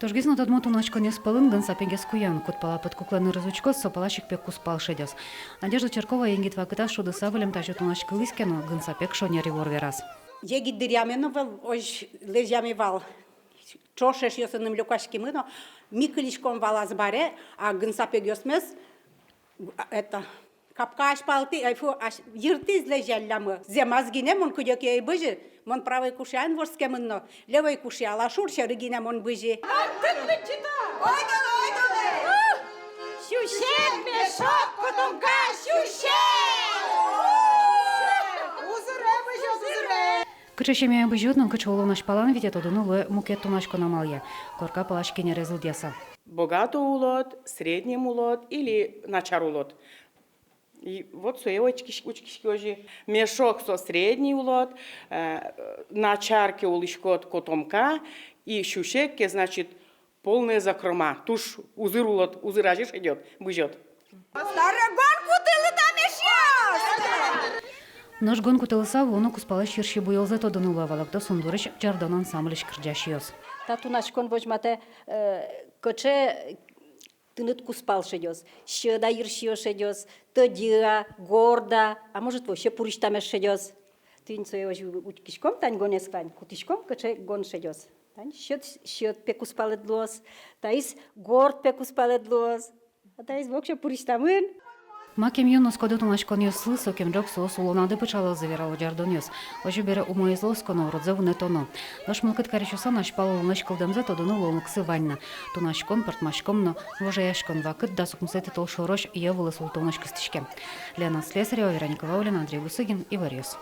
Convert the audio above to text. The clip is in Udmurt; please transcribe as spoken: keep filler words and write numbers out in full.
Ожгес но тодмо тунаськонъёс пӧлын гын сапегез куян. Куд пала пыдкуклэн ырыз учкоз, со палась ик пе кузпал шедёз. Надежда Чиркова егит вакытаз шудыса выльем тазьы тунаськылӥз ке но, гын сапег шонер ивор вераз. Егит дыръямы но вал, озь лэзьямы вал. Ӵош эшъёсыным люкаськимы но, ми кылиськом вал азбаре, а гын сапегъёсмес, а, это, капка азьпалтӥ, ай, фу, ась-, йыртӥз лэзьяллямы. Зэмаз гинэ мон кыдёке ӧй бызи, мон правой кушъяен вордскемын но, левой кушъя Алашур сьӧры гинэ мон бызи. Ойдолэ, ойдолэ! Сюсен, мешок, котомка, сюсен! Узыре бызёд, узыре! Кыӵе семьяе бызёд но кыӵе улон азьпалан витёд, тодыны луэ мукет тунаськон амалъя. Корка палась кенерез лыдъяса. Богато улод, средним улод или начар улод. И вот сое учкись-, учкиськи озьы. Мешок со средний улод, э, начар ке улӥськод, котомка, и сюсек ке, значит, полная закрома. Туж узыр улод, узыр азе шедёд, бызёд. Старый гон кутылы тамешьёс! Нош гон кутылыса вуоно кузпалэсь йырси буёлзэ тодыны луэ, валэкто Сундурысь «Ӟардон» ансамбльысь кырӟасьёс. Та тунаськон возьматэ, э, кыӵе тыныд кузпал шедёз, сьӧда йырсиё шедёз, тӧдьы-а, горд-а, а может, вообще пурысьтамез шедёз. Тӥни сое озьы учкиськом, тань гонэз вань, кутӥськом, кыӵе гон шедёз. Тань сьӧд, сьӧд пе кузпалэд луоз, таиз горд пе кузпалэд луоз, а таиз вообще пурысьтамын. Макем юн оскоды тунаськонъёслы, сокем ӝог соос улонады пыӵалозы, верало «Ӟардонъёс». Озьы бере, умоезлы осконо, уродзэ вунэтоно. Нош мылкыд карисьёслэн азьпал улонлэсь кылдэмзэ тодыны луонлыксы вань на. Тунаськон, пӧртмаськон но вожъяськон вакыт дас укмысэтӥ толшорозь йӧ вылэ султонозь кыстӥське. Лена Слесарева, Вероника Ваулина, Андрей Бусыгин, «Иворъёс».